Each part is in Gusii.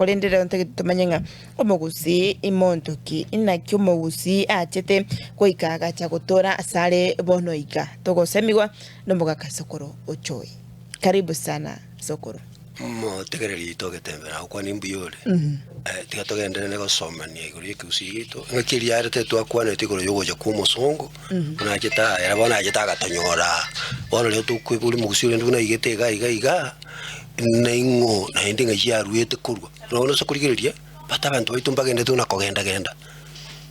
Korende rero ntagete tomanye ng'a omogusii imonto ki, inaki omogusii achete goika agacha gotoora asare bono iga. Togosemigwa nomogaka Sokoro Ochoi. Karibu sana Sokoro. Motegereri oito ogetembera agokwana imbuya ore. Eh, tiga togenderere gosomania igoro y'ekegusii giaito. Engaki eria yarete twakwanete igoro y'ogocha kwa omosongo, buna achete aa, ere bono achete agatonyora aa. Bono riria tokoiboria omogusii orende buna aigete iga iga igaa, Naing'o naende ng'ai yaruete korwa? Bono ase korigereria, bata abanto baito mbagendete buna kogenda genda,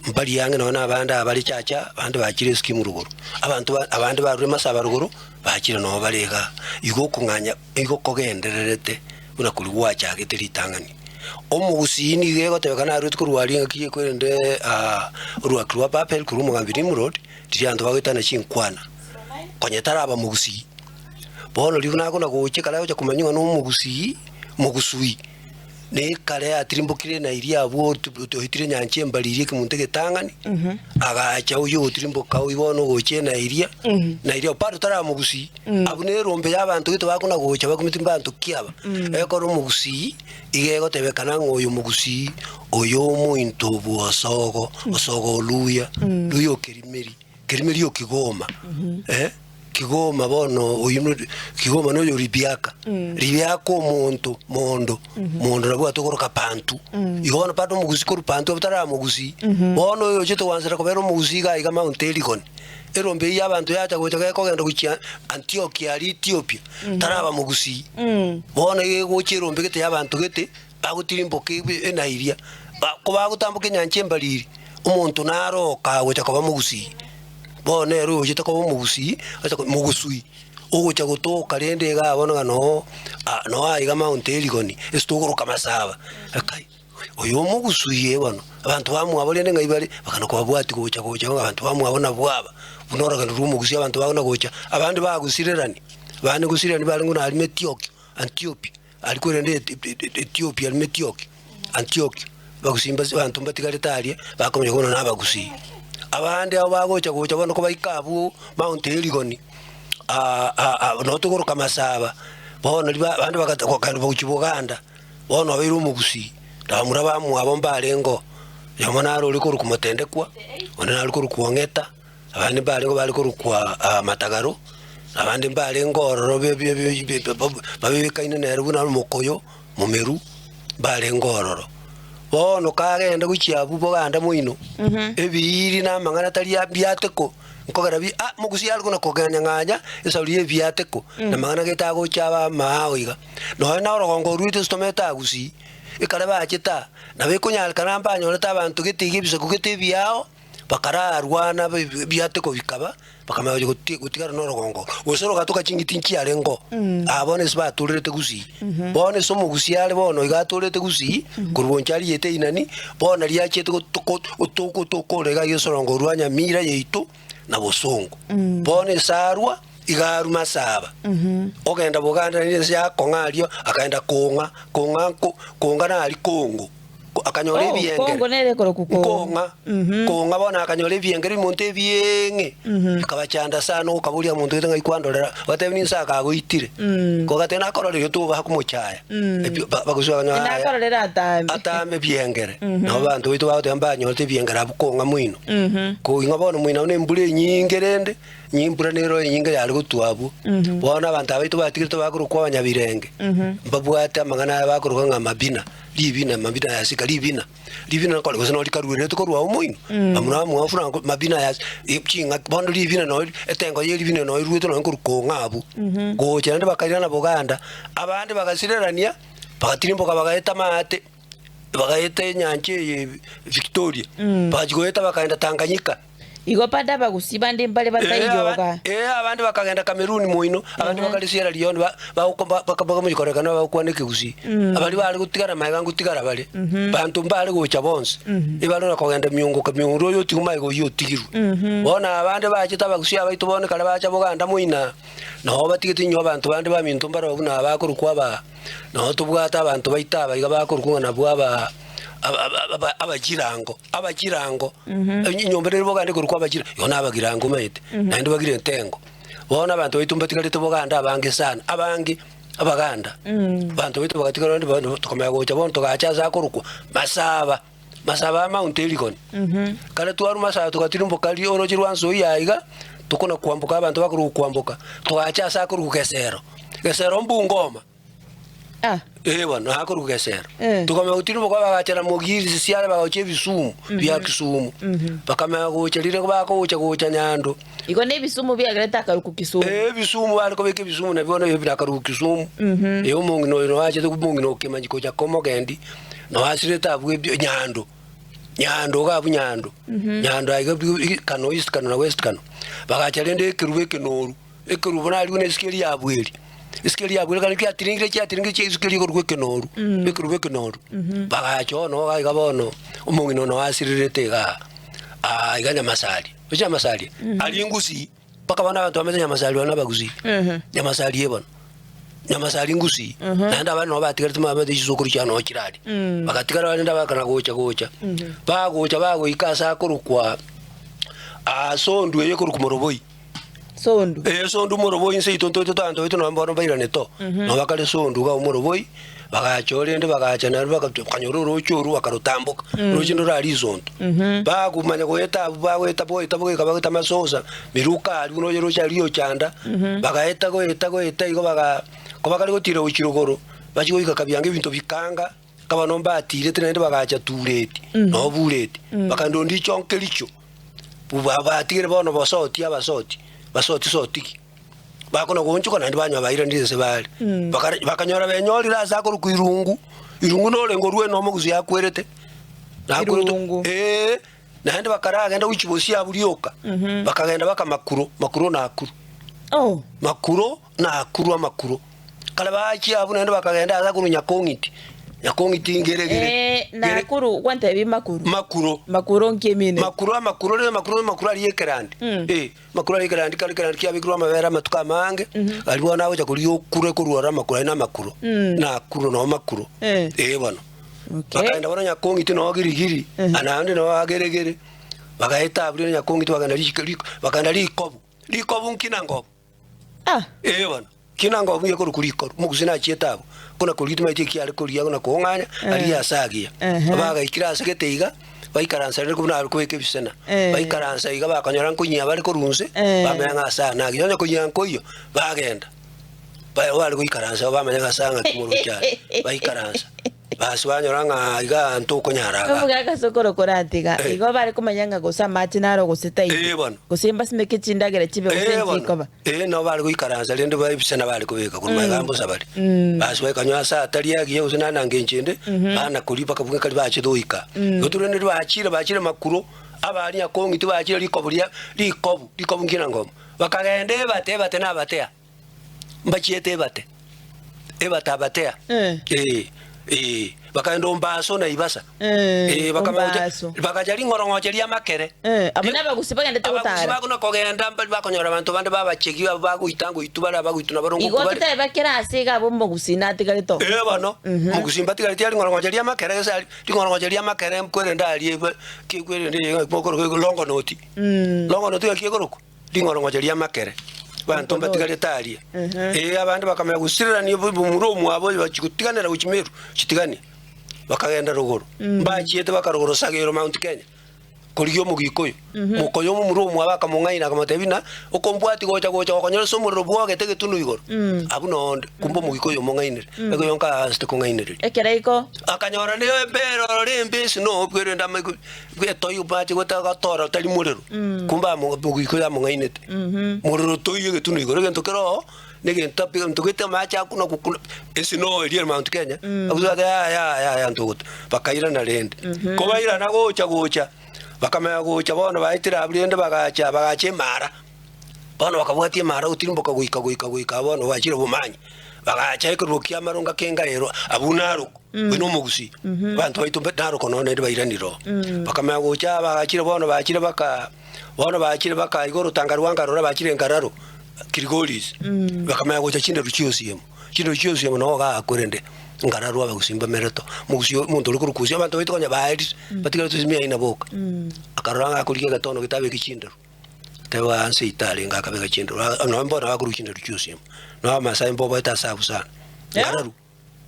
mbaria ang'e nonya na abande aba bare chacha, abande bachire eskimu rogoro, abanto ba abande barure masaba rogoro, bachire noo bare igaa. Igo okong'anya igo kogendererete buna koria gwachagete ritang'ani. Omogusii nigo egotebekana naruete korwa aria engaki ekwerende orwaki rwa Babel korwa omogambi Nimrod, riria abanto bagoetana chinkwana, konya taraba mogusii. Bono riria nakona gocha ekare agocha komanya ng'a nomogusii, mogusui, na ekare atirimbokire enairia abwo oetire enyancha embariri ekemonto egetang'ani, agacha oywo ogotirimboka oywo bono ogocha enairia, nairia bado taramogusii, abwo na erombe ya abanto gete bakona gocha bakumeti mbanto ki aba, ekero omogusii, iga egotebekana ng'a oyo omogusii, oyo omointo bwa osogo, osogo o luya, luya o kerimeri. Kerimeri o Kigoma, eh, Kigoma bono oyio no Kigoma noyo Ribiaka, Ribiaka omonto mondo, mondo nabwate okoroka Bantu. Igo bono bado omogusii korwa Bantu abwo taramogusii, bono oyo ochete goansera kobera omogusii iga iga Mount Elgon, erombe eyio ya abanto yacha gocha gekogenda gochia Antiokia aria Ethiopia, taraba mogusii. Bono iga egocha erombe gete ya abanto gete, bagotirimboka enairia, ba kobagotamboka enyancha embariri. Omonto naro okagocha koba mogusii, bono nere oyochete koba omogusii, acha ko mogusui, ogocha gotoka rende igaa bono ng'a noo noo aiga Mount Elgon, ase tokoroka Masaba, kai, oyo omogusui ee bono, abanto bamwabo rende ng'ai bare, bakana kobabwatia gocha gocha ng'a abanto bamwabo nabwo aba, buna orogendo rwa omogusii abanto bagona gocha, abande bagosirerani, abande ngosirerani barenge buna aria Metiokio, Anthiopia. Aria korende Ethiopia aria Metioki, Antiokia, abagusii mbase abanto mbatigarete aria, bakomanya bono na abagusii. Abande abwo bagocha gocha bono kobaika abwo Mount Elgon, noo tokoroka Masaba, bono riba abande bagata bakagenda gochia Boganda, bono obeire omogusii, na bamura bamwabo mbarengeo, oyomo naro ore korokwa Motendekwa, onde nare korokwa Ong'eta. Abande mbarenge bare korokwa amatagaro, abande mbarenge ororo babebekaine nere buna omokoyo momeru, mbarenge ororo. Bono kagenda gochia abwo boganda moino, ebiiri na amang'ana tari mbiateko, nkogera bi ah mogusia are kona koganya ng'anya esauri ya ebiateko, na amang'ana gete agocha abe amaao iga. Nonya na orogongo oruete ase tomanyete agusii, ekare bachete aa, nabo ekonyarekana mbanyorete abanto gete iga ebisaku gete ebiao. Bakararwana ebiateko bikaba, bakamanya gochia gotigara norogongo oro, gose rogatoka ching'iti nchiarengeo. Aa bono ase batorerete gusii. Bono ase omogusii are bono iga atorete gusii, korwa boncha ariete rinani, bono nario achiete gotokora iga ase orongo rwa Nyamira yaito na Bosongo. Bono ase arwa, iga arwa Masaba, ogenda Boganda naende ense ya Kong'a aria, akaenda Kong'a, Kong'a nko Kong'a naria Congo. Akanyora Oh, ebiengere. Kongo nere ekorokwa Kongo. Kong'a, Kong'a bono akanyora ebiengere ebimonto ebieng'e, bikabachanda sana okaboria omonto gete ng'ai kwandorera, ogatebia ninse akagoitire. Kogateba nakororire toba komochaya. Ebio ba- bagosuka bakanyora yaya, Nakororera atambe. atambe ebiengere. Nabo abanto baito bagoteba mbanyorete ebiengere abwo Kong'a moino. Kong'a bono moino abwo na embura enyinge rende, onye embura nero enyinge yare gotwa abwo. Bono abanto aba baito batigerete bakorokwa abanyabirenge, mbabwate amang'ana aya bakorokwa ng'a amabina. Ribina, mabina ya sika, ribina, ribina nakore gose nori karuerete korwa omoino, bamura bamwabo Franco, mabina ya ching'aki, bono ribina nori etengo ye ribina noo eruete nonye korwa kong'a abwo, gocha naende bakairana Boganda, abande bagasirerania, bagatirimboka bagaeta amaate, bagaeta enyancha eye Victoria, bagachia goeta bakaenda Tanganyika. Igo bande abagusii bande mbare bataiyoga. Ee, abande bakagenda Kameruni moino, abande bakare Sierra Leone ba- bagoko- ba- baka- bakamochia korekana bagokwana ekegusii. Abaria bare gotigara magega ngotigara bare, banto mbare gocha bonsi, ebare na kogenda miongo miongo oyo otigwe magega oyio otigirwe. Bono abande bachete abagusii abaito bono ekare bacha boganda moino aa, nabo batigete inwe abanto bande baminto mbarabwo buna abakorokwa aba nabo tobwate abanto baito aba iga bakorokwa ng'a nabwo aba abachirango, abachirango, enyomba nere bogande korokwa abachira, igo na abagirango omanyete, naende bagire entengo. Bono abanto baito mbatigarete bogande abange sana, abange, Abaganda, abanto baito bagatigara rende bono tokamanya gocha bono togacha ase akorokwa Masaba, Masaba aa Mount Elgon. Kare twarwa Masaba togatirimboka ri oroche rwa Nzoia aiga, tokona kwamboka abanto bakorwa kwamboka, togacha ase akorokwa Gesero, Gesero Mbungoma. Ah. Ee bono akorwa Gesero. Eh. Tokamanya gotirimboka bagacha na Mogiri Sisiare bagacha ebisumu bia Kisumu. Bakamanya gocha riria bakogocha gocha Nyando. Igo na ebisumu biagerete akarokwa Kisumu. Ee ebisumu bare kobeka ebisumu nabio bono ebio birakarokwa Kisumu. Ee omong'ina oyo noachete omong'ina o Kemanyi gocha komogendi noasirete abwo ebio Nyando. Nyando iga abwo Nyando. Nyando aiga Kano East Kano na West Kano. Bagacha rende ekerubo ekenoru. Ekerubo naria buna esike eria yabweri, esike eria yabweri ekero kiatiringire chiatiringire chia esike eria ekorokwa ekenoru, ekerubo ekenoru. Bagacha ono iga iga bono, omong'ina ono asirerete igaa, aa iga Nyamasari, oche Nyamasari, aria ngusii, mpaka bono abanto bamanyete Nyamasari bono abagusii, Nyamasari eye bono, Nyamasari ngusii, naende abande nabo batigarete mabamanyete chisukuru chia noo chire aria. Bagatigara barende abakana gocha gocha, bagocha bagoika ase akorokwa aa Sondu eye ekorokwa Moroboi. Sondu. Ee, sondu moroboi inse yaito ntoete abanto baito nabo bono bairane to. Nabo bakare sondu iga moroboi, bagacha orende bagacha naende bakanyora orooche orwo bakarotamboka, orooche ndorare risonto. Bakomanya goeta abwo bagoeta boeta bogoika bagoeta masosa, miruka aria buna oye roche aria riochanda, bagaeta goeta goeta igo baga kobakare gotira gochia rogoro, bachia goika kabianga ebinto bikanga, Abana mbatiirete naende bagacha Tureti, noo Bureti, bakagenda ondicho nkericho. Batigire bono bosoti abasoti, basoti sotiki. Bakona goonchoka naende banywa bairanire inse bare. Bakanyora benyorire ase akorokwa irungu, irungu norenge orwe nomo gose yakwerete. Nakwerete Irungu. ee, naende bakaragenda gochia bosio abwo rioka, bakagenda baka makuro, makuro nakuru. Oh. Makuro nakuru amakuro. Kare bachia abwo naende bakagenda ase akorwa Nyakong'iti, Nyakong'iti ngeregere, Eh, gere Nakuru gwantebi makuru. makuro. Makuro nki emine? Makuro amakuro rende makuro amakuro aria ekerandi eh, makuro aria ekerandi kare ekerandi kiabekirwe amabere amatuko amange, aria bono agocha koria okure korwa ororo amakuro aria namakuro, nakuro noo makuro, Eh. eh bono. Okay. Bakaenda bono Nyakong'iti noo girigiri, anaende noo ageregere, bagaeta abwo rende Nyakong'iti bakagenda riko riko bakagenda rikobu, rikobu nki na ngobu. Ah. Ee bono, kina ngobu buya korwa korikoro, omogusii nachiete abwo, kona koria timaeti eki are koria na kong'anya, aria ase agiya. Ehe. Bagaikire ase gete iga, baikaransa rende buna are kobeka ebisena, Eh. baikaransa iga bakonyora nkonyia bare korwa inse, Eh. bamanya ng'a ase aya nagiya. Onye konyia nkoiyo, bagenda, ba bare goikaransa bamanya ng'a ase aya ng'aki moroche are, baikaransa. Basi banyora ng'a iga ntokonyara iga. Omogaka sokoro korantiga, Eh. igo bare komanya ng'a gose amache naro gose taiyo, Eh, bono. gose mbasimeke chindagera chibe gose Eh, bono. nchikoba. Eh, nabo bare goikaransa rende ba ebisena bare kobeka korwa magega mbosa bare. Basi baikanywa ase atari agiya gose naende na ngencho ende, bana koria mpaka buna kari bachete goika. Igo torende bachire bachire makuro, abaaria Nyakong'iti bachire rikobu ria rikobu, rikobu nkina ngomo. Bakagenda ebate ebate na abatea. Mbachiete ebate, ebate abatea, Eh. ee, ee, bakaenda Ombaso na Ibasa, Eh, ee, bakamagocha- Ombaso. bakacha ring'orong'oche ri'amakere. Eh, abwo nabagusi bagendete Abagusi gotara. bakona kogenda mbari bakonyora abanto bande babachegi abo bagoita ngoitwa bare abagoitwa nabarongo Igo bare. totebe kera ase iga abwo omogusi natigarete oo. Ee bono, omogusi mbatigareti aria ring'orong'oche ri'amakere gese aria, ring'orong'oche ri'amakere nkwerende aria ebe, ki kwerende mokorokwa longonoti, longonoti gaki ekorokwa. Ring'orong'oche ri'amakere, abanto mbatigarete aria. Ee, abande bakamanya gosirerania bomura omwabo oyo bachia gotiganera gochia Meru, chitiganie, bakagenda rogoro. Mbachiete bakarogora Osagero Mount Kenya, korigia omogikoyo. Mokoyo omomura omwabo akamong'aina akamotebia buna, okombwatia gocha gocha gokonyora ase omorero bwogete egetunu igoro, abwo nonde, kumbe omogikoyo omong'ainire, egoyonka ase tekong'ainereria. Ekero iko. Akanyora nigo embere ororo embesi nobwerende amaiga Bw'etoigo bache gotora tari morero, kumbe amo omogwiko yamong'ainete. Morero toiyo egetunu igoro, egento kere oo, na egento ape egento gete amache akuna gokuna, esnow eria ere Mount Kenya, abwo twateba yaya yaya yaya ntogote, bakairana rende. Kobairana gocha gocha, bakamanya gocha bono baetire abwo rende bagacha bagacha emara. Bono bakabwatia emara gotirimboka goika goika goika bono bachire bomanyi. Bagacha ekerubo kia amaronga kengaerwa abwo Narok, oyio nomogusii. Abanto baito mba Narok nonya naende bairanire oo. Bakamanya gocha bagachire bono bachire baka bono bachire baka iga orotanga rwa ngarora bachire ngararo Kilgoris. Bakamanya gocha chinderu chionsi emo, chinderu chionsi emo noo gakorende ngararo abagusii mbamerete oo. Omogusii omonto ore korwa gusii abanto baito konya baerire, batigarete ase emiaka ina boka. Akarora ng'a akorigia egetono getabeke chinderu. Teba nse itarenge akabeka chinderu, nonya mbono abakorwa chinderu chi'osiemo, nonya Abamasai mboboete ase abwo sana. Nkararu,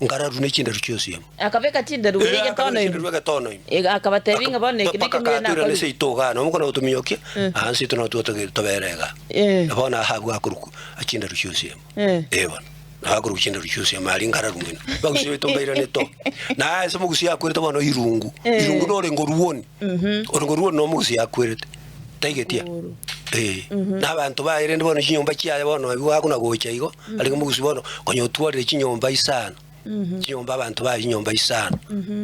nkararu ne chinderu chionsi amo. Akabeka chinderu Eh, buya akabeka egetono chinderu ime. egetono ime. Iga akabatebia ng'a bono eke Mpaka nekemira katoirana nakorire. ase itoga aa, nomokona gotominyokia, aa nse ito nabo tobere igaa. Eh. Bono Ahabu akorokwa chinderu chionsi amo. Eh. Eh bono, nabo akorokwa chinderu chionsi amo aria nkararu moino. Bagusia baito mbairane to. Naye ase omogusia akwerete bono irungu, Eh. irungu norenge oruoni, orenge oruoni na omogusia akwerete, taigetia. Igoro. Eh, na abanto baye rende bono chinyomba chiaye bono abwo akona gocha igo, arenge omogusi bono konya otwarire chinyomba isano, chinyomba abanto baye chinyomba isano,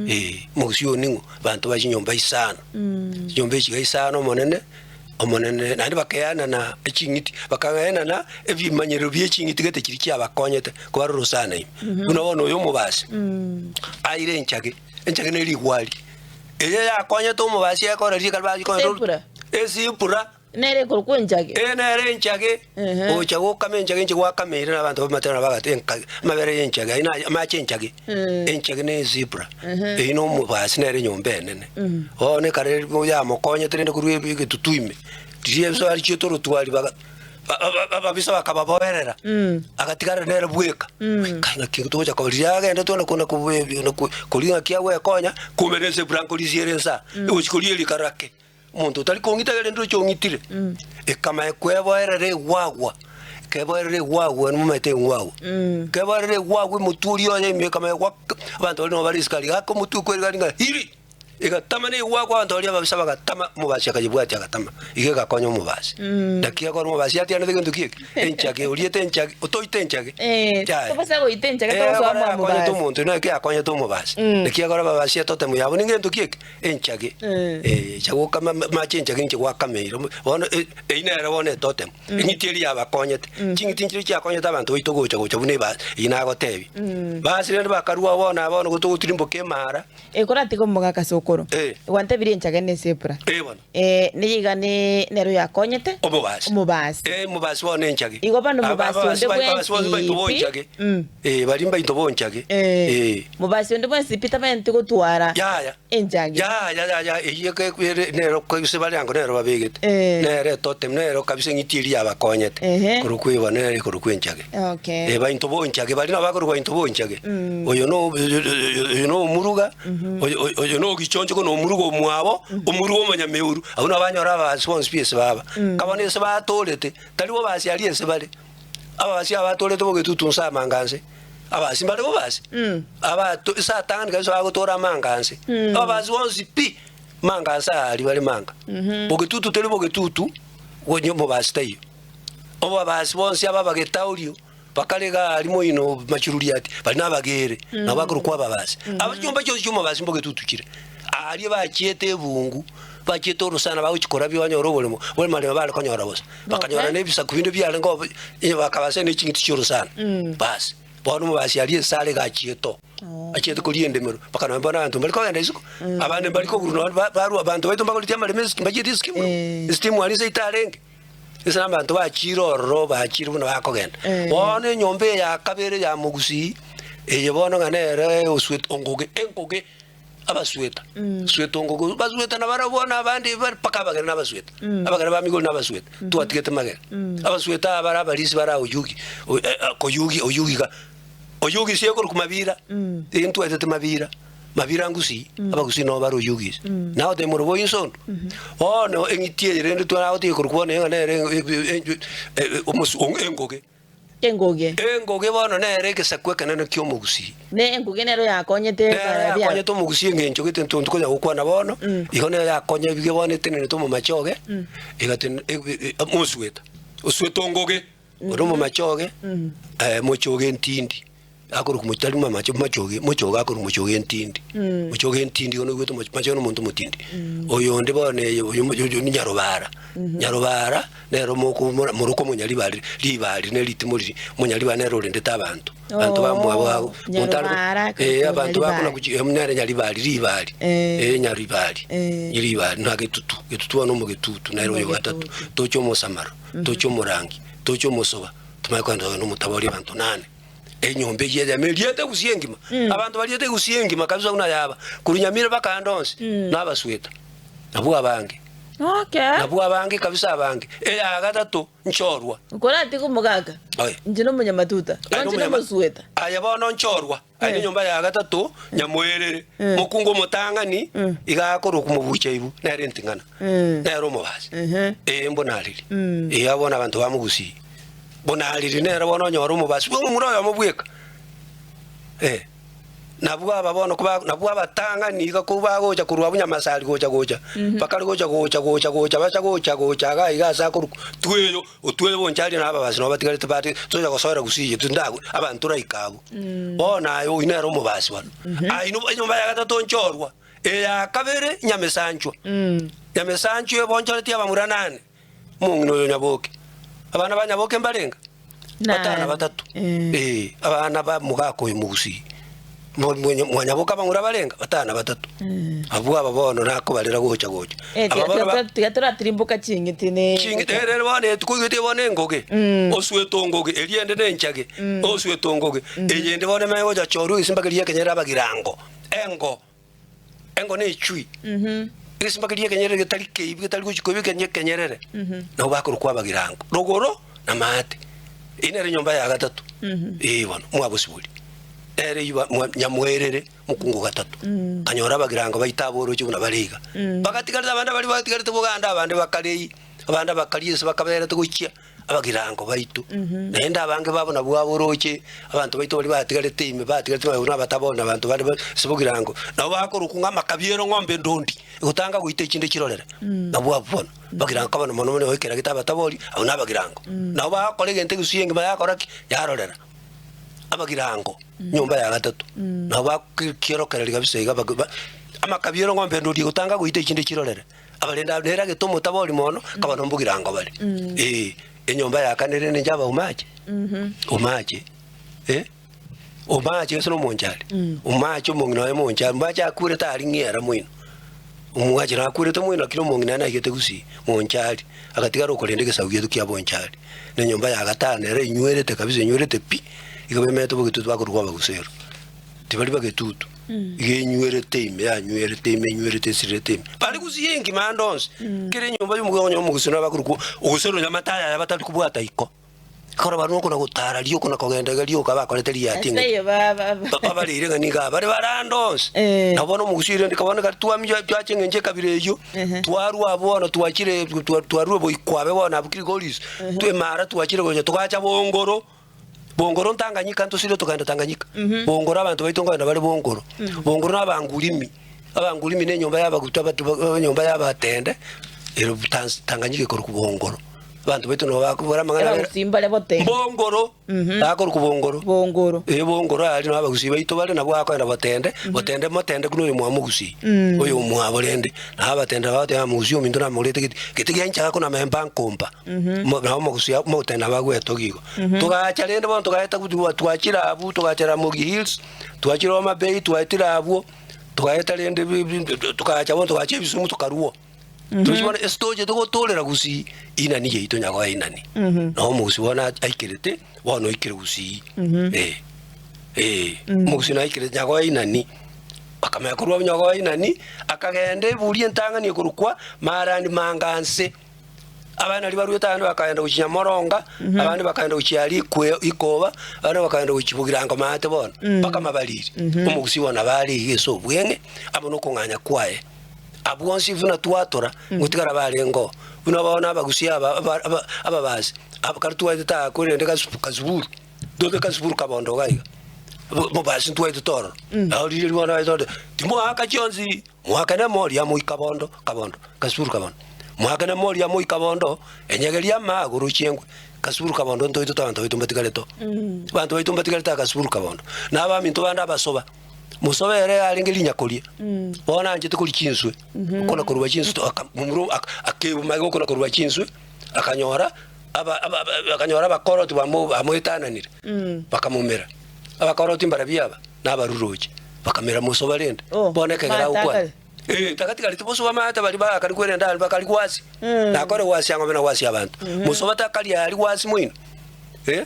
eh, omogusi oyo ning'o? Abanto baye chinyomba isano, chinyomba echi iga isano omonene, omonene naende bakaeanana eching'iti, bakaeanana ebimanyerero bie ching'iti gete chiria chiabakonyete kobarora orosana ime. Buna bono oyo omobasi, aire enchage, enchage ne rigwari, eye yakonyete omobasi ekore riika Esipura. Esipura. Nere ekorokwa enchage. Eye nere enchage, Ehe. gocha gokama enchage inche gwakameire na abanto b'amatera nabo bagate enka amabere y'enchage ayio naye amache enchage, enchage ne ezebra, eyio na omobasi nere enyomba enene. Bono ekare yamokonyete rende korwa ebi egetutu ime, riria ebiso arichiete orotwari baga ba- ba- ababisa bakababoerera, agatigara nere bweka, kai ng'aki togocha koba riria agendete ona kona kobe koria ng'aki agwekonya, kumbe ne ezebra nkorisia ere nsa, egochi koria erikara ake. Omonto otari kong'ita rende ndoche ong'itire, ekamanya kweboerera egwagwa, ekeboerera egwagwa nomanyete engwagwa, ekeboerera egwagwa omotwe oria oye ime ekamanya gwaka, abanto baria nabo bare isiko aria, gaka omotwe okweriga ng'a hiri, egatama na egwagwa abanto baria ababisa bagatama, omobasi akayebwatia agatama, iga egakonya omobasi. Naki ekero omobasi atianete gento ki eke? Enchage, oriete enchage, otoite enchage. Eh, Yaya. tobasa goita enchage Eh, togosoa ekero mwa yakonyete omobasi. omonto, naki yakonyete omobasi. Naki ekero ababasi etotemu yabo ningento ki eke? Enchage, eh, chagokama amache enchage inche gwakameire bono eyio nere bono etotem, eng'iti eria yabakonyete, ching'iti nchiria chiakonyete abanto baito gocha gocha buna ebasi eyio nagotebia. Basi rende bakarua bono aba bono gotogotirimboka emara. Ekoratiga omogaka sokoro. Eh. Gwantebirie enchage ne esepura. Eh bono. Eh, nigo iga ne nero yakonyete Omobasi. omobasi. Eh, omobasi bono enchage. Igo bono Aba- omobasi ababasi onde bai- ababasi bonsi baito bwensi pi. bonchage. Mm. Eh, baria mbaito bonchage. Eh. Eh. Mobasi onde bwensi pi tabwenereti gotwara Yaya. enchage. Yaya yaya eyio eke ere nero kabisa bare ango nero babegete. Eh. Nere etotem nero kabisa eng'iti eria yabakonyete. Ehe. Korokwa eba nere korokwa enchage. Okay. Eh, bainto bonchage baria nabo bakorokwa bainto bonchage. Oyo no oyo no omuruga, oyo oyo oyo no ogichonchogo na omuruga omwabo, omuruga omonyameuru. Abwo nabo banyora ababasi bonsi pi ase baba. Kabona ase batorete, tari bobasi aria ase bare. Ababasi aba batorete bogetutu nse amanga nse. Ababasi mbare bobasi? Abato ase atang'ani kabisa bagotora amanga nse. Ababasi bonsi pi, manga nse aria bare manga. Bogetutu teri bogetutu, onye omobasi taiyo. Obabasi bonsi aba abagetaurio bakare iga aria moino machururiati, baria nabagere, nabo bakorokwa ababasi. Aba chinyomba chionsi chi'omobasi mbogetutu chire. Aaria bachiete ebungu, bachiete orosana bagochia korabia banyore oboremo, oboremo bare konyora bosa. Bakanyora na ebisaku binde biarenge oo, onye bakabasa ne ching'iti chi'orosana. Basi, bono omobasi aria esare iga achiete oo. Achiete koria endemero, mpaka nonya bono abanto mbari kogenda isiko, abande mbari kogurwa nonya ba- barwa abanto baito mbagoreti amaremo esiti mbachiete esitimu, esitimu aria nse itarenge. Ase abanto bachiire ororo, bachiire buna bakogenda. Bono enyomba eye ya kabere ya mogusii, eye bono ng'a nere osweta ongoge, engoge, abasweta, sweta ongoge, basweta nabarabwo bono abande bare mpaka abagere na abasweta, abagere ba migori na abasweta, twatigete magega. Abasweta aba bare abarisi bare oyugi, koyugi oyugi iga, oyugi ase ekorokwa mabira, intwaetete mabira. Mabira ngusii, abagusii nabo bare oyugise. Nagotebia morobe oyo inse onde, bono eng'iti eye rende twaragotiga korokwa bono ng'a nere omosu engoge. Engoge. Engoge bono nere egesaku ekenene kia omogusii. Ne engoge nero yakonyete Nere ekara bia. yakonyete omogusii eng'encho gete ntonto konya gokwana bono, igo nere yakonya ebige bono etenenete omomachoge, egatene omosueta, osueta ongoge, ore omomachoge, mochoge ntindi. Akorokwa mochi tari mamache machoge, mochoge akorokwa mochoge entindi, mochoge entindi igo noigwete moch machoge na omonto omotindi. Oyonde bono eye oyo oyo oyo ni nyarobara, nyarobara nere omoko mora morokwa omonyaribari ribari na eritimo riria, omonyaribari nere orendete abanto, abanto bamwabo Oo, ago, monto are Nyarobara eh akorokwa abanto bakona Nyaribari. gochi eh nere nyaribari ribari, Eh. eh nyaribari, Eh. ribari na getutu, getutu bono omogetutu nere oyo gatato, Omogetutu. toche omosamaro, toche omorangi, toche omosoba, tomanye kogenda na omotabori abanto nane. Enyomba eyio eyemo eriete egusia engima, abanto bariete egusia engima kabisa buna yaba, korwa Nyamira mpaka ande onsi, nabasweta, nabwo abange. Okay. Nabwo abange kabisa abange. Eya gatato nchorwa. Nkoratiga omogaka. Oye. Inche nomonyamatuta. Aye Inche nomonyama- nomosueta. Aye bono nchorwa. Aye nenyomba ya gatato nyamoerere. Mokungu omotang'ani iga akorokwa mobucha ibu nere enting'ana. Nere omobasi. Ee mbonariri. Ee abwo bono abanto bamogusii. Bonariri nere bono onyore omobasi bwa omomura oyomo bweka. Eh. Nabwo aba bono koba nabwo abatang'ani iga korwa bagocha korwa abwo Nyamasari gocha gocha, bakare gocha gocha gocha gocha bacha gocha gocha iga iga ase akorokwa Tweyo, Otweyo boncha aria na ababasi nabo batigarete bare tocha gosoera gusii eye tindagwe abanto raika abwo. Bono aye oyio nere omobasi bono. Aye ino enyomba ya gatato nchorwa, eya kabere Nyamesanchwa. Nyamesanchwa ebonchoreti abamura nane, omong'ina oyo Nyaboke. Abana ba Nyaboke mbarenga? Batano na batato. Ee, abana ba mogaka oyo mogusii. Mwanyaboke abang'ura barenga? Batano na batato. Abwo aba bono nakobarera gocha gocha. Eh, Aba bono ba- tiga toratirimboka ching'iti ne Ching'iti ere bono etikoigwete bono engoge, oswete ongoge, eria ende nenchage, oswete ongoge. Eyende bono emanye gocha chorwa egesimba keria ekenyerere abagirango, engo. Engo ne echui, egesimba keria ekenyerere getari keibi getari gochia koiba ekenye ekenyerere, nabo bakorokwa abagirango. Rogoro na maate, eyio nere enyomba ya gatato, ee bono mwabosibori. Nere eyio ba mwa nyamoerere mokungu gatato, akanyora abagirango baito aboroche buna bare iga. Bagatigarete abande baria batigarete boganda abande bakarei, abande abakaria ase bakaberete gochia. abagirango baito, naende abange babo nabwo aboroche abanto baito baria batigarete ime, batigarete magega buna abatabori na abanto bande ase bogirango, nabo bakorokwa ng'a amakabiero ng'ombe endondi, egotanga goita echinde chirorere. Nabwo abwo bono, abagirango kabana mono mono ekeragete abatabori, abwo nabagirango. Nabo bagokora egento egusu engima yakora ki? Yarorera. Abagirango, nyomba ya gatato, nabo bakiorokereria kabisa iga ba amakabiero ng'ombe endondi egotanga goita echinde chirorere. Abarende aba nere agete omotabori mono, akaba nombogirango bare. Ee, enyomba ya kane rende inche aba Omache. Omache, eh, Omache gose nomonchari, Omache omong'ina oye monchari, Omache akurete aria ng'era moino. Omoache nakurete moino lakini omong'ina oye naigete gusii, monchari, agatigara okorenda egesaku giaito kia bonchari. Na enyomba ya gatano ere enywerete kabisa enywerete pi, iga bemete bogetutu bakorokwa abagusero. Tibari bagetutu, iga enywerete ime, yanywerete ime, enywerete esirete ime. Bare gusii engima ande onsi, kera enyomba y'omokungu okonyora omogusii nabo akorokwa gose nonya amataya aya batari kobwata iko. Ekero barwa okona gotara rioka na kogenda iga rioka bakorete riati Ase ng'a eyo ba- ba- ba- babareire ng'a nigo abare bare ande onsi. Eh. Nabo bono omogusii rende bono ekero twamia twacha eng'encho ekabira eyio, Ehe. twarwa abwo bono twachire twa- twarure boikwabe bono abwo Kilgoris, twemara twachire gocha togacha bongoro. Bongoro Ntanganyika ntosire tokagenda Tanganyika. Bongoro abanto baito nkogenda bare Bongoro. Bongoro na abangurimi, abangurimi na enyomba ya abaguta abatu ba enyomba ya abatende ere Tans Tanganyika ekorokwa Bongoro. Abanto baito nabo bakobora amang'ana are Abagusii mbare botende. Bongoro, bakorokwa Bongoro. Bongoro. Eh Bongoro aria nabo abagusii baito bare nabwo bakogenda botende, botende motende buna oyo mwamogusii, oyo omwabo rende. Nabo abatende bagoteba ng'a mogusii ominto namorete gete, gete gianchaka konamemba nkomba. Mo nabo omogusii omotende nabo agwetogia igo. Togacha rende bono togaeta gochia twachire abwo togacha Ramogi Hills, twachire Homa Bay twaetire abwo, togaeta rende bi- bi- togacha bono togacha ebisumu tokarwa oo. Tochi bono ase tochete gotorera gusii, inani yaito nyagoe inani. Nabo omogusii bono aikerete, bono oikire gusii, eh, eh, omogusii naikerete nyagoe inani. Akamanya korwa abwo nyagoe inani, akagenda eburi entang'ani ekorokwa Marani Manganse. Abande nario baruete abande bakagenda gochia Nyamoronga, abande bakagenda gochia aria ikwe ikoba, abande bakagenda gochia Bogirango maate bono, mpaka mabariri. Omogusii bono nabo are iga ase obweng'e amo na okong'anya kwaye. Abwo bonsi buna twatora, ngotigara barenge oo. Buna bono abagusii aba aba aba ababasi, aba kare twaetete aa korende kasubu kasuburu, tote kasuburu kabondo iga iga, mobasi ntwaetete ororo. Nabo riria bono aye tore, timoaka chionsi. Moakane moria moika bondo kabondo, kasuru kabondo. Moakane moria moika bondo, enyegeria amagoro chiengwe, kasuru kabondo ntoitete abanto baito mbatigarete oo. Abanto baito mbatigarete akasuru kabondo. Na abaminto bande abasoba, mosoba ere arenge rinyakoria, bono anchete koria chinswe, okona koruba chinswe to aka momura aka akebuma iga okona koruba chinswe, akanyora aba aba aba akanyora abakoroti bamo bamoetananire, bakamomera. Abakoroti mbarabio aba? Nabaruroche, bakamera mosoba rende. Oh, Bono ekegera maate agokwana. akare. Eh, tagatigareti bosoba amaate baria bakari kwerenda aria bakari gwasi. Mm. Nakore gwasi ang'ombe na gwasi abanto. Mosoba takari aria gwasi moino. Eh?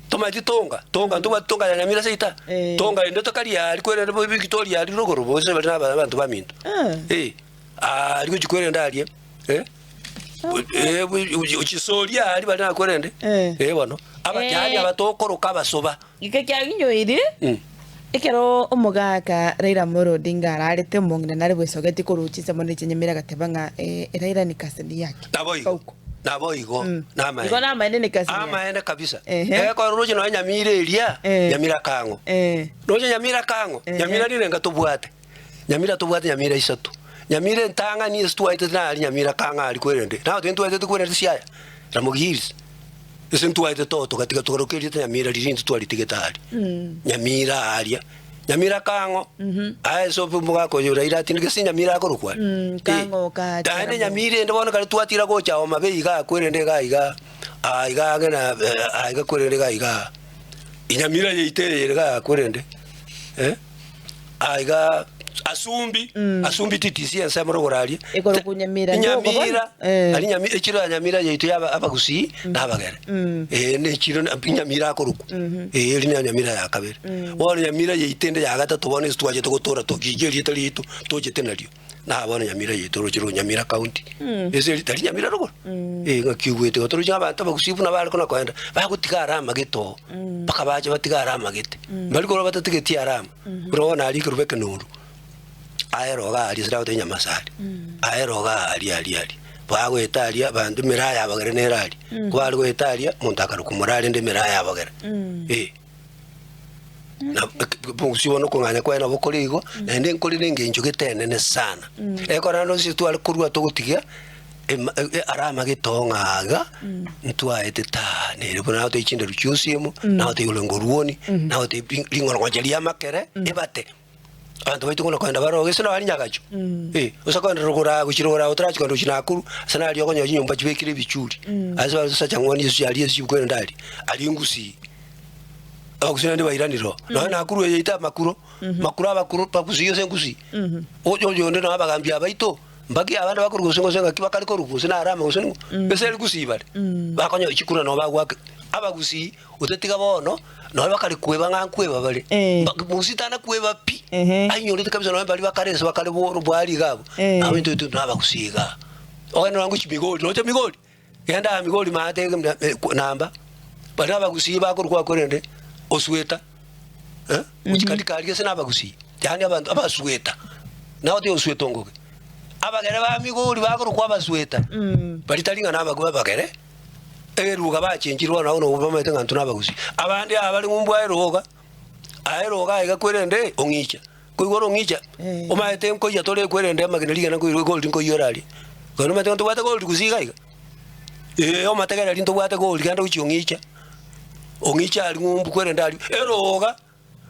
Tomaeti tonga, tonga ntobwati tonga ya Nyamira seita. Eh. Tonga ende tokari aria kwerenda bo Victoria aria rogoro bose bari na abanto baminto. Ah. Eh, aria gochia kwerenda aria. Eh? Eh, chisoria aria bare nakwerende Eh. eh bono aba Eh. yaani abatokoroka abasoba Gika kiaginyoirie, Mm. ekero omogaka Raila Amolo Odinga ararete omong'ina nare bwesogeti korwa chinsemo ne chinyamira agateba ng'a eh, Raila ni cousin yake. Naboigo. Kauko. Naboigo. Mm. Namaene. Igo namaene ni cousin yake. Amaene kabisa. Ehe. Ekero roche nonya Nyamira eria, Eh. Nyamira kang'o. Eh. Roche Nyamira kang'o, Ehe. Nyamira rirenga tobwate. Nyamira tobwate Nyamira isato. Nyamira entang'ani ase twaetete nari Nyamira kang'o aria kwerende. Nabo twenye twaetete kwerende siaya, Ramogi Hills. Ase ntwaetete oo togatiga togaroka erieta Nyamira riria intwe twaritigete aria. Nyamira aria. Nyamira kang'o, aye ase omogaka oyo Raila atindeke ase Nyamira akorokwa aria. Mm, Kang'o ka Naende Jaramogi. Nyamira ende bono kare twatira gocha Homa Bay igaa kwerende igaa igaa, aa igaa ang'e na aa iga kwerende igaa igaa. Nyamira yaito eye ere igaa kwerende eh. Aiga Asumbi, Asumbi TTC ensemo rogoro aria. Ekorokwa Nyamira njogo bono? Nyamira, Eh. ari Nyamira, echiro ya Nyamira yaito ya aba- Abagusii na Abagere. Eh, ne echiro na- Nyamira akorokwa. Eh, eri na Nyamira ya kabere. Bono Nyamira yaito ende ya gatato bono ase twachete gotora tokiicha erieta riaito tochete nario. Na bono Nyamira yaito roche rwo Nyamira county. Ase eri tari Nyamira rogoro. Eh, ng'aki ogwete igo toroche abanto Abagusii buna bare kona koenda, bagotiga are amagete oo, mpaka bache batige are amagete. Mbari korwa batatigeti arama. Buna bono aria ekerubo ekenoru, aye roga aria ase nagotebia Nyamasari, aye roga aria aria aria, bagoeta aria abanto emeraa yabagere nere aria, kobare goeta aria, omonto akarokwa moraa rende emeraa yabagere, eh. Na bogusii bono okong'anya kwaye nabo kore igo, naende nkore na engencho gete enene sana. Ekero naende onsi tware korwa togotiga. Ema are amagete ong'a iga, ntwaete taa nere buna nagotebia chinderu chionsi emo, nagotebia igoro ngoruoni, nagotebia ri ring'orong'oche ri'amakere ebate. Abanto baito buna kogenda bare gese nabo nyagacho, eh, gose kogenda rogoro aa gochia rogoro aa otarachia kogenda gochia Nakuru, ase naria okonyora chinyomba chibekire ebichuri, ase bare sacha ng'oni ase aria ase chibukwenda aria, aria ngusii. Abagusii naende bairanire oo, nonya Nakuru eye yaito amakuro, makuro abakuro bagusii gose ngusii, oyo oyonde nabo abagambi abaito. Mbaki abande bakorwa gose gose ng'aki bakare korwa gose na Arama gose ning'o, gose eri gusii bare, bakonyora chikura nabo bagoaka abagusii otatiga bono nonye bakare kweba ng'a nkweba bare, Eh. Mba mogusii tana kweba pi, Ehe. ainyorete kabisa nonye baria bakare ase bakare boro bwari iga abwo, Eh. nabo intwe intwe nabagusii igaa. Ogende nonye gochia Migori, nocha Migori, genda aa Migori maate namba, baria abagusii bakorwa korende Osweta. Eh, gochika rikari gese nabagusii, yaani abanto abasweta, nabo osweta ongoge. Abagere ba Migori bakorokwa abasweta, baria tari ng'a nabaku abagere, eruga bachenchirwe bono nabo bamaete ng'a intwe nabagusii. Abande aba bare ng'umbu aye roga, aye roga aiga kwerende ong'icha, koigwa ore ong'icha, Eh. omaete nkoiyia tore kwerende amagena rigena nkoirwa egoli nkoiyora aria. Kono omanyete ng'a ntobwate goli gusii iga iga? Ee omategere aria ntobwate goli genda gochia ong'icha. Ong'iche aria ng'umbu kwerende aria, eroga,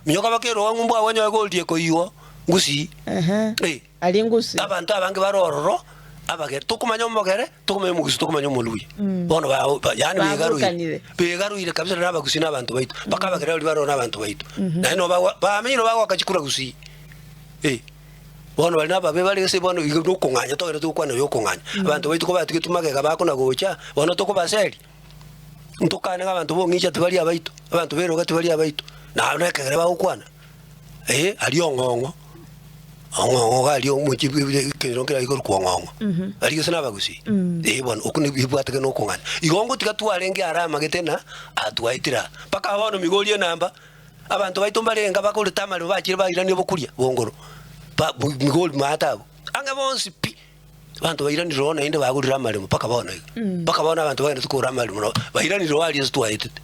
minyoka baka eroga ng'umbu agwo onyore gold ekoiywa ngusii. Ehe. Eh. Aria ngusi. Abanto abange bare ororo, abagere, tokomanya omogere, tokomanya omogusii, tokomanya omoluya. Bono ba ba yaani begaruire, Baburukanire. begaruire kabisa na abagusii na abanto baito, mpaka abagere baria bare ororo na abanto baito. Naende nabo bagwa bamenyire bagoaka chikura gusii, eh. Bono baria nababe bare gese bono igo nokong'anya togende togokwana oyo okong'anya. Abanto baito kobatigetwe magega bakona gocha, bono tokobaseria. Ntokane ng'a abanto b'ong'icha tibari abaito, abanto b'eroga tibari abaito, na nekegere bagokwana, eh, aria ong'ong'o, ong'ong'o iga aria omochie bwe bwe ekero nkere aria korokwa ong'ong'o, aria gose nabagusii, eh bono okwo nibwo ebwateke na okong'ana. Igo ngotiga twarenge are amagete na atwaetire aa, mpaka bono migori enamba, abanto baito mbarenga bakorete amaremo bachire bairania obokuria bongoro, ba migori maate abwo, ang'e bonsi pi. Abanto bairanire oo naende bagorire amaremo mpaka bono iga. Mpaka bono abanto bagenderete kogora amaremo nabo bairanire oo aria ase twaetete.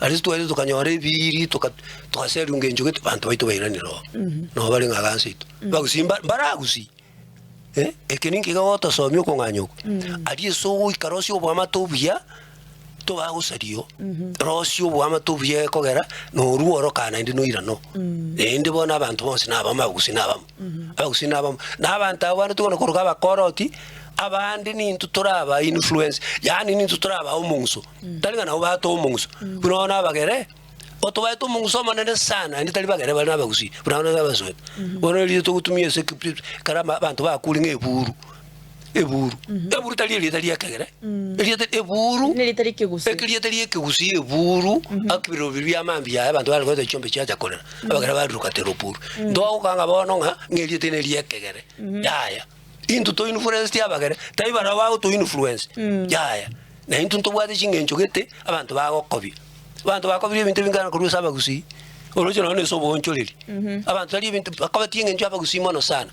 Aria ase twaetete tokanyora ebiiri toka togaseria ngencho gete abanto baito bairanire oo. Nabo bare ng'a iga seito. Bagusii mba mbaragusii eh, eke ninki kegotosomia okong'anya oko. Aria ase ogoika rosia oboamate obuya. Tobagosaria oo, rosia oboamate obuya gekogera norwo orokaa naende noirane oo. Naende bono abanto bonsi nabamo abagusii nabamo, abagusii nabamo. Na abanto abwo bande tokona koroka abakoroti, abande nintwe toraba influence, yaani nintwe torabaa omong'uso, tari ng'a nabo batoa omong'uso. Buna bono abagere, otobaete omong'uso omonene sana naende tari bagere bare na abagusii, buna bono abasoete. Bono riria togotumia ase ekero abanto bakure ng'a eburu. Eburu. Eburu tari erieta ri'ekegere, erieta eburu, Nerieta ri'ekegusii. Erieta ri'ekegusii eburu, ekebirero biria bia mambia yaye abanto bare goeta chiombe chiacha korera, abagere bariruka tera oburu. Ntogokanga bono ng'a ng'a erieta eri neri'ekegere, yaya. Intwe to influenceti abagere, tari barabwo bagoto influence, yaya. Na intwe ntobwate ching'encho gete, abanto bagokobia. Abanto bakobirie ebinto ebinge korwa ase abagusii, oroche nonye na ase oboonchoreri. Abanto tari ebinto bakobetie eng'encho ya abagusii mono sana.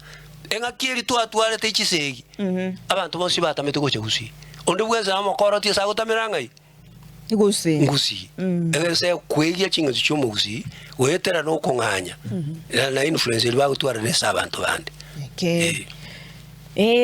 Eng'aki eria twatwarete chisegi, abanto bonsi batamete gocha gusii. Onde bwensi namokorotie ase agotamera ng'ai? Gusii. Ngusii. Egese kwegia ching'encho chia omogusii, goetera na okong'anya, na influence eria bagotwara nese abanto bande. Okay. Eh. Eh.